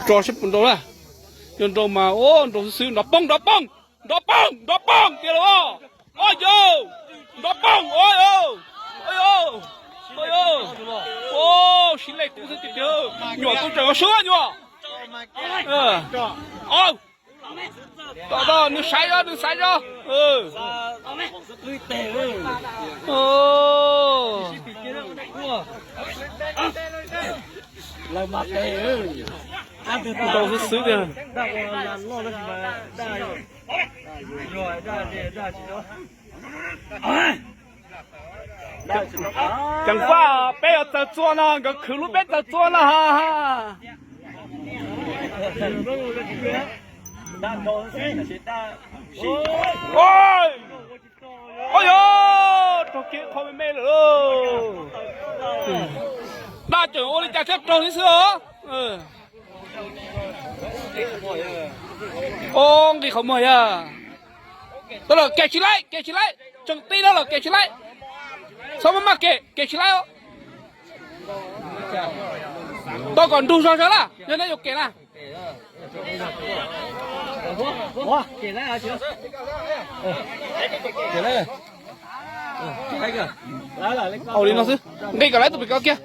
Tso seb puas nrau na. Yog nrau mas, o, nrau xwb xwb, nrov poog, nrov poog, nrov poog, nrov poog tiag lauj. O yau, nrov poog, o yau, o yau, o yau. O, sib lej kub xwb tiag tiag. Nyuam tub tseem ua swb nyuam. Tom tau, nws xaiv zog, nws xaiv zog. Nrau xwb xwb tiag. Ceev faj, peb yuav txawg txua no, nkawd khwv lub peb txawg txua no. Oj yog, raug kiag qhov me me lawm lauj. Daj tseem ua li cas thiab raug li xwb os. O, nqis qhov muag yog. Tau lawm, kem tsis laib, kem tsis laib, tseem tib lawm, kem tsis laib. Txhob maj maj kem, kem tsis laib os. Tau kom nrug zog zog lawm, yog nej yuav kem na. Ua li no xwb, nqis kom laib tus pim ko kiag.